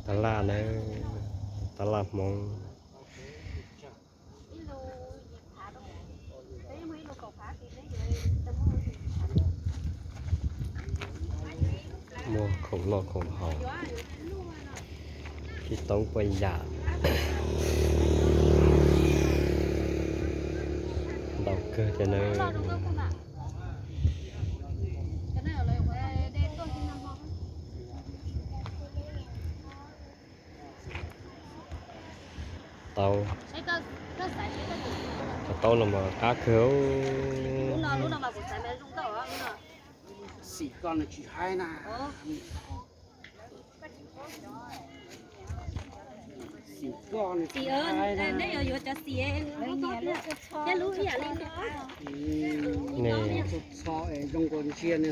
Tab laj na, tab laj Hmoob, muaj khoom noj khoom haus, tib toob puas yam, ntau kawg thiab nawb. Tau, cov taub no mas qab kawg.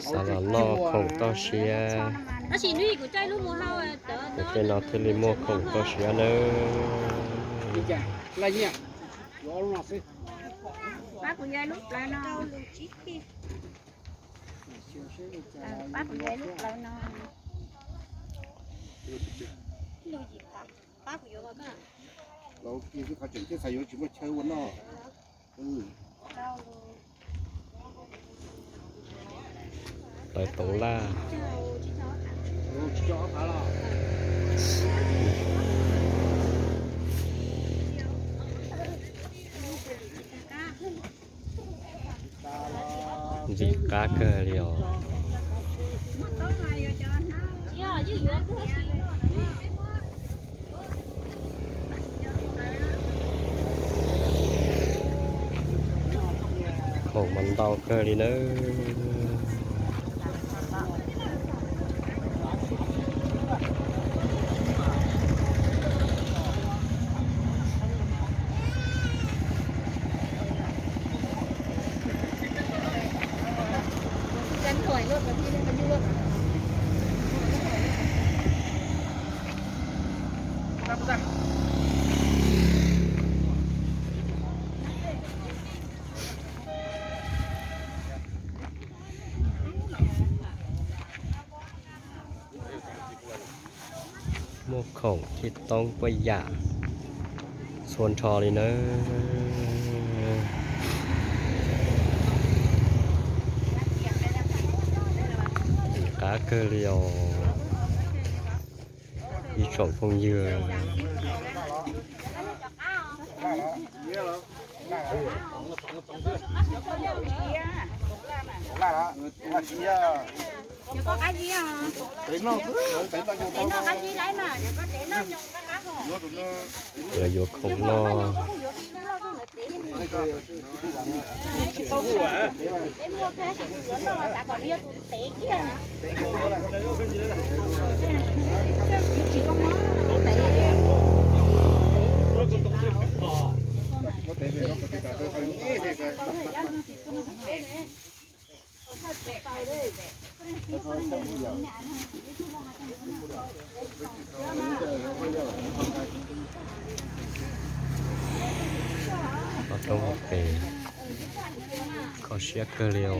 Xav los noj khoom toj siab, ces tej no thiaj li muaj khoom toj siab nawb. Tawv toov laj. Ntxim qab kawg li os. Khoom mas ntau kawg li nawb. Muaj khoom tib toob puas yam txhua nrho li nawb. Ntxim qab kawg li os ib tsoom phooj ywg. Lawv yuav khoom noj. Roob hauv pes, kho siab kawg li os.